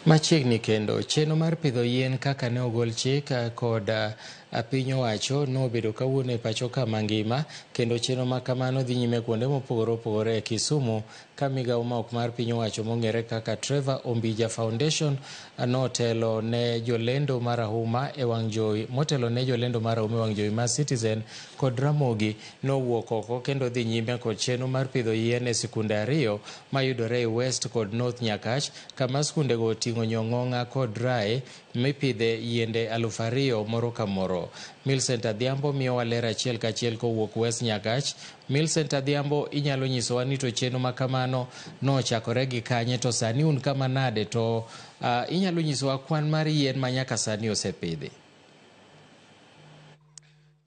Machiegni kendo, chenro mar pidho yien kaka ne ogol chik kod piny owacho nobedo kawuono e pacho ka mangima kendo chenro ma kamano dhi nyime kuonde mopogore opogore e Kisumu ka migawo ma ok mar piny owacho mong'ere kaka Trevor Ombija Foundation notelo ne jolendo marahuma e wang' jowi motelo ne jolendo marahuma e wang' jowi mar Citizen kod Ramogi nowuok oko kendo dhi nyime kod chenro mar pidho yien e sikunde ariyo mayudore e West kod North Nyakach kama skundego oting'o Nyong'ong'a kod Rae mipidhe yiende 2000 moro ka moro. Millicent Adhiambo miyowa ler achiel kachiel kowuok West Nyakach. Millicent Adhiambo, inyalo nyisowa ni to chenro ma kamano nochakore gi kanye to sani un kama nade to inyalo nyisowa kwan mar yien ma nyaka sani osepidhi?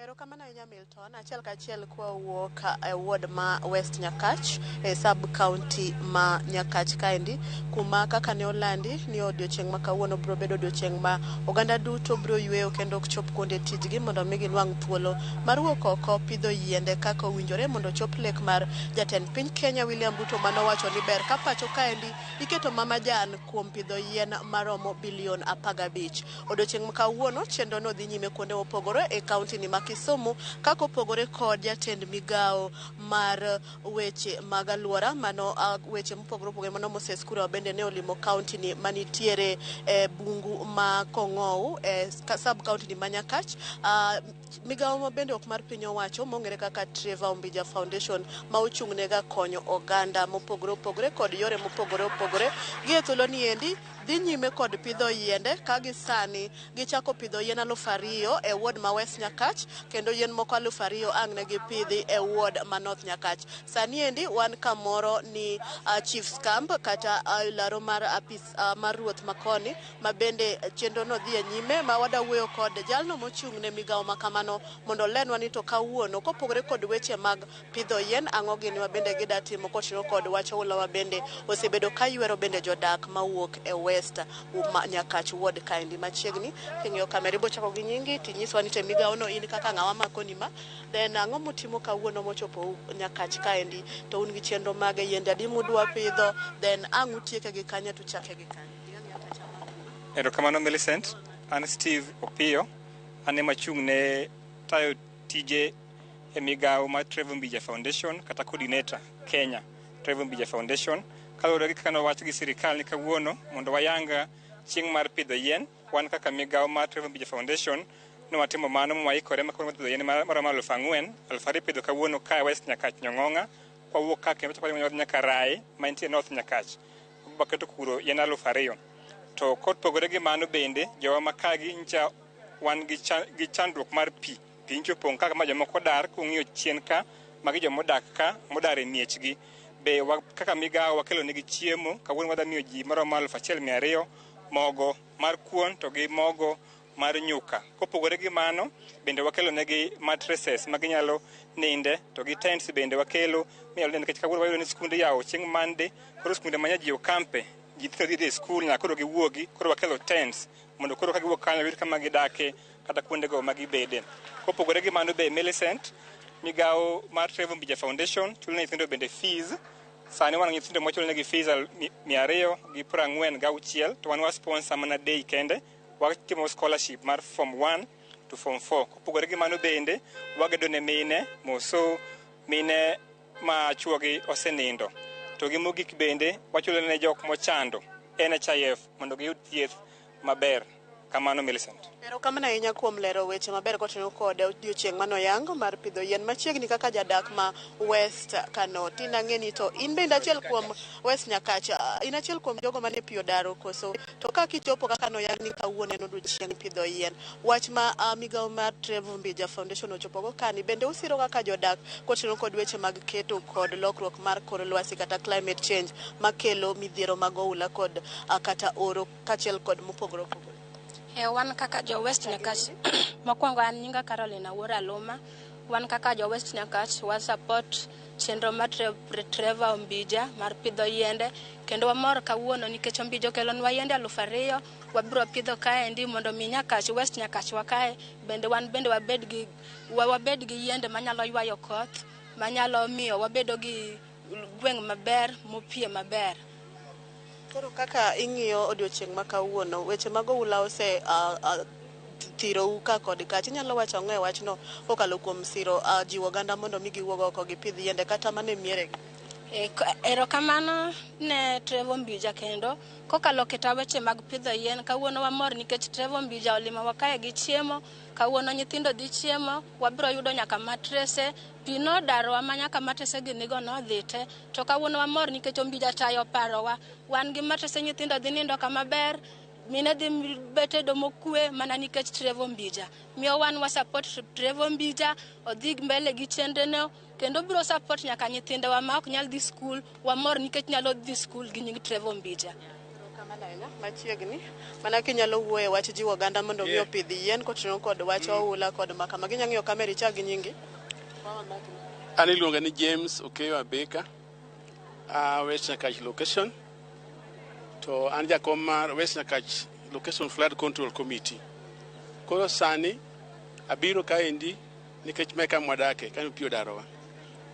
Erokamano ahinya, Milton. Achiel kachiel kwawuok e ward ma West Nyakach e sub county ma Nyakach kaendi, kuma kaka ne olandi ni odiochieng' ma kawuono biro bedo odiochieng' ma oganda duto biro yweyo kendo ok chop kuonde tijgi mondo mi ginwang' thuolo mar wuok oko pidho yiende kaka owinjore mondo ochop lek mar jatend piny Kenya William Ruto manowacho ni ber ka pacho kaendi iketo mamajan kuom pidho yien maromo bilion 15. Odiochieng' ma kawuono chenro no dhi nyime kuonde mopogore e kaunti ni ma Kisumu kaka opogore kod jatend migawo mar weche mag alwora mano weche mopogore opogore mano Moses Kuria bende ne olimo kaunti ni manitiere e bungu ma Kong'ou e sub county ni ma Nyakach. Migawo ma bende ok mar piny owacho mong'ere kaka Trevor Ombija Foundation ma ochung' ne ga konyo oganda mopogore opogore kod yore mopogore opogore gi e thuolo ni endi dhi nyime kod pidho yiende ka gi sani gichako pidho yien 2000 e ward ma West Nyakach kendo yien moko 2000 ang' ne gipidhi e ward ma North Nyakach. Sani endi wan kamoro ni Chiefs Camp kata laro mar apis mar ruoth makoni ma bende chenro no dhi e nyime ma wada wuoyo kod jalno mochung' ne migawo ma kamano mondo olenwa ni to kawuono kopogore kod weche mag pidho yien ang'o gini ma bende gida timo koting'o kod wach oula ma bende osebedo ka ywero bende jodak mawuok e West Nyakach ward kaendi machiegni. King'iyo kamera ibo chako gi nyingi tinyiswa ni to e migawo no in kaka ng'awa makoni ma then ang'o mutimo kawuono mochopo Nyakach kaendi to un gi chenro mage yiende adi mudwa pidho then ang' utieke gi kanye to uchake gi kanye. Erokamano, Millicent. An Steve Opiyo, an ema achung' ne tayo tije e migawo mar Trevor Ombija Foundation kata coordinator Kenya Trevor Ombija Foundation. Kaluwore gi kaka nowach gi sirikal ni kawuono mondo wayang chieng' mar pidho yien, wan kaka migawo mar Trevor Ombija Foundation ne watimo mano mwaikore ma kawuono pidho yien maromo 4000, 2000 ipidho kawuono ka West Nyakach Nyong'ong'a, kwawuok ka kendo wachako wadhi nyaka Rae mantie North Nyakach. Waketo kuro yien 2000. To kopogore gi mano bende, jowa ma kagi ncha wan gi chandruok mar pi. Pi nyicha opong' ka ma jomoko dar kung'iyo chien ka, magi jomodak ka, modar e miechgi. Be kaka migawo wakelo negi chiemo, kawuono wadhi miyo ji maromo 1200 mogo mar kuon to gi mogo mar nyuka. Kopogore gi mano, bende wakelo negi mattresses ma ginyalo ninde to gi tents bende wakelo minyalo ninde nikech kawuono wayudo ni skunde yawo chieng' Monday, koro skunde ma ji okampe, nyithindo dhi e skul nyaka koro giwuogi, koro wakelo tents mondo koro ka giwuok kanyo giyud kama gidake kata kuondego ma gibede. Kopogore gi mano be, Millicent, migawo mar Trevor Ombija Foundation chulo ne nyithindo bende fees. Sani wan gi nyithindo machulo negi fees 246 to wan wa sponsor mana day kende, watimo scholarship mar form 1 to form 4. Kopogore gi mano bende wagedo ne mine moso mine ma chuogi osenindo. To gi mogik bende wachulo ne jok mochando NHIF mondo giyud thieth maber. Kamano, Millicent. Erokamano ahinya kuom lero weche maber kotenore kod odiochieng' manoyang mar pidho yien machiegni kaka jadak ma West Kano. Tina ang'e ni to in bende achiel kuom West Nyakach, in achiel kuom jogo mane pi odaro koso to ka kichopo kaka noyang ni kawuono en odiochieng' pidho yien. Wach ma migawo mar Trevor Ombija Foundation ochopogo kani bende usiro kaka jodak kotenore kod weche mag keto kod lokruok mar kor lwasi kata climate change makelo midhiero mag oula kod kata oro kaachiel kod mopogore opogore. E, wan kaka jo West Nyakach, mokwongo an nyinga Caroline Awuor Aluma. Wan kaka jo West Nyakach wa support chenro mar Trevor Ombija mar pidho yiende kendo wamor kawuono nikech Ombija okelonwa yiende 2000 wabiro pidho kaendi mondo mi Nyakach West Nyakach wa kae bende wan bende wabed gi yiende manyalo ywayo koth manyalo miyo wabedo gi gweng' maber mopie maber. Koro kaka ing'iyo odiochieng' ma kawuono, weche mag oula ose thirou ka kod kacha. Inyalo wacho ang'o e wachno kokalo kuom siro jiwo oganda mondo mi giwuog oko gipidh yiende kata mana e mieregi? Erokamano ne Trevor Ombija kendo kokalo keta weche mag pidho yien. Kawuono wamor nikech Trevor Ombija olimowa kae gi chiemo. Kawuono nyithindo dhi chiemo, wabiro yudo nyaka matrese. Pi nodarowa ma nyaka matrese gi nigo nodhi te. To kawuono wamor nikech Ombija tayo parowa. Wan gi matrese, nyithindo dhi nindo kama ber. Mine dhi betedo mokwe mana nikech Trevor Ombija. Miyo wan wa support Trevor Ombija odhi mbele gi chenrone kendo biro support nyaka nyithindewa ma ok nyal dhi skul. Wamor nikech nyalo dhi skul gi nying Trevor Ombija. Erokamano ahinya. Machiegni mana kinyalo wuoyo e wach jiwo oganda mondo mi opidh yien koting'o kod wach oula kod makama. Ginya ng'iyo kamera ichak gi nyingi. An iluonga ni James Okeyo Abeka, a West Nyakach location, to an jakom mar West Nyakach Location Flood Control Committee. Koro sani abiro kaendi nikech mae kama wadake, kanyo pi odarowa.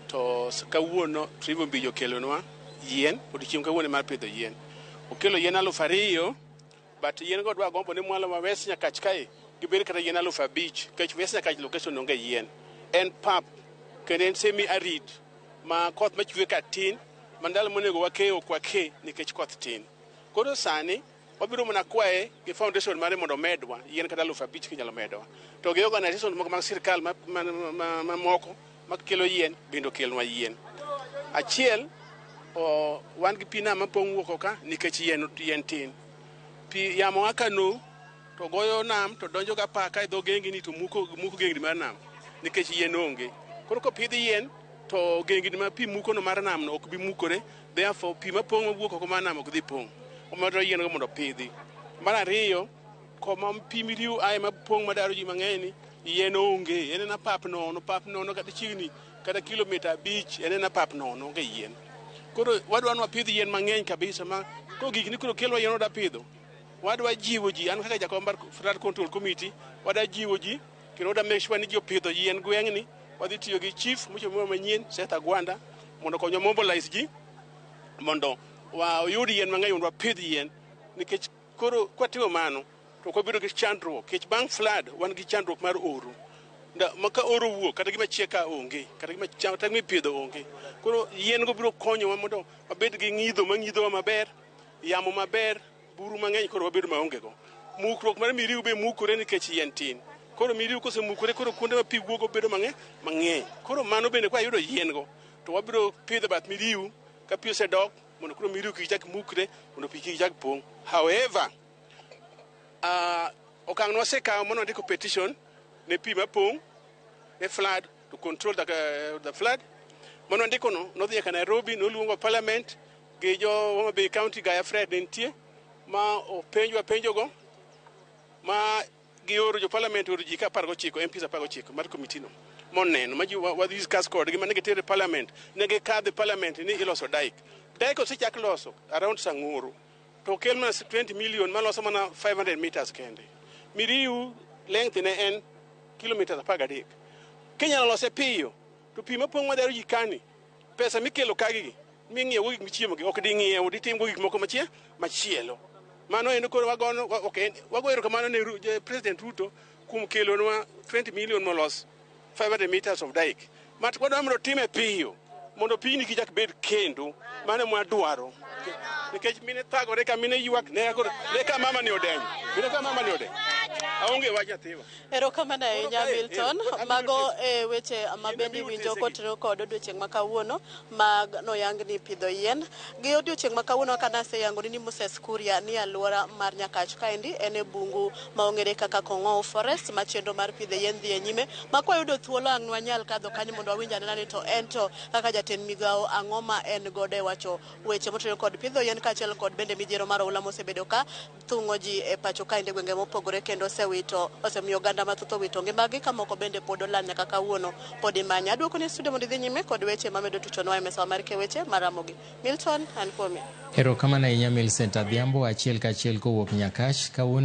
To kawuono Trevor Ombija okelonwa yien, odiochieng' kawuono mar pidho yien. Okelo yien 2000, but yien go dwa gombo ni mwalo ma West Nyakach kae gibed kata yien 5000, nikech West Nyakach location onge yien. En pap kendo en semi arid ma koth machwe ka tin, ma ndalo monego wake ok wake nikech koth tin. Koro sani wabiro mana kwaye gi foundation mare mondo omedwa yien kata 5000 kinyalo medowa. To gi organization moko mag sirkal mamoko makelo yien bende okelnwa yien. Achiel, wan gi pi nam mapong' wuok ka nikech yien tin. Pi yamo aka no to goyo nam to donjo ga paka e dho gengni to muko gengni mar nam nikech yien onge. Koro kopidh yien to gengni ma pi muko no mar nam no ok bi mukore, therefore pi mapong' mawuok oko mar nam ok dhi pong'. Omiyo yien go mondo opidhi. Mar ariyo, koma pi Miriu aye mapong' madaro ji mang'eny ni yien onge, en ena pap nono, pap nono kata chiegni kata kilomita 5 en ena pap nono, onge yien. Koro wadwa ni wapidh yien mang'eny kabisa ma kogik ni koro kelwa yien wadwa pidho. Wadwa jiwo ji, an kaka jakom mar Flood Control Committee, wadwa jiwo ji kendo wadwa make sure ni ji opidho yien gweng'ni. Wadhi tiyo gi chief mochomo manyien Seth Agwanda mondo okonywa mobilize ji mondo wayud yien mang'eny mondo wapidh yien, nikech koro kwatimo mano to ok wabedo gi chandruok, nikech bang' flood wan gi chandruok mar oro. Maka oro wuok kata gima chiek ka onge, kata gima cham kata gima ipidho onge. Koro yien go biro konyowa mondo wabed gi ng'idho mang'idhowa maber, yamo maber, buru mang'eny koro wabedo maonge go. Mukruok mar Miriu be mukore nikech yien tin. Koro Miriu kosemukore koro kuonde ma pi wuogo bedo mang'eny. Koro mano bende kwayudo yien go to wabiro pidho bath Miriu ka pi osedok mondo koro Miriu kik chak mukre, mondo pi kik chak pong'. However, okang' nwasekawo mane wandiko petition ne pi mapong', ne flood, to control the flood. Mane wandiko no nodhi nyaka Nairobi, noluongo parliament gi jo Homa Bay County, Gaya Fred ne nitie, ma openjwa penjogo, ma gioro jo parliament oro ji ka 19, MPs 19 mar committee no moneno ma ji wa discuss kodgi mane gitere parliament, ne gikadhe parliament ni iloso dike. Dike osechak loso around Sang'oro to okel mana 20 million maloso mana 500 meters kende. Miriu length ne en kilometers 13. Kinyalo lose piyo to pi mapong' madaro ji kani, pesa mikelo kagi ming'iewo gik michiemo gi ok ding'iew, ditimgo gik moko machielo. Mano endo koro wagono, okay, wago erokamano ne President Ruto kuom kelonwa 20 million molos 500 meters of dike. Mat wadwa mondo time piyo mondo pigni kik chak bed kendo. Mano mwadwaro. Nikech mine thagore ka mine ywak ne koro ne ka mama ni odenyo. Mine ka mama ni odenyo. Aonge wach nyathiwa. Erokamano ahinya Milton. Mago e weche ma bende iwinjo kotenore kod odiochieng' ma kawuono mag noyang ni pidho yien. Gi odiochieng' ma kawuono kaka naseyangoni ni Moses Kuria ni alwora mar Nyakach kaendi en e bungu ma ong'ere kaka Kong'ow Forest ma chenro mar pidho yien dhi e nyime. Ma kwayudo thuolo ang' nwanyal kadho kanyo mondo wawinj anena ni to en to kaka jatend migawo ang'o ma en godo e wacho weche motenore kod pidho yien kaachiel kod bende midhiero mar oula mosebedo ka thung'o ji e pacho kaendi e gwenge mopogore kendo osemiyo oganda mathoth owito ngimagi ka moko bende pod olal nyaka kawuono pod imanyo. Aduoko ni studio mondo idhi nyime kod weche mamedo tuchonwa e mesa mar keweche mar Ramogi. Milton, an kuomi. Erokamano ahinya Millicent Adhiambo, achiel kachiel kowuok Nyakach. Kawuono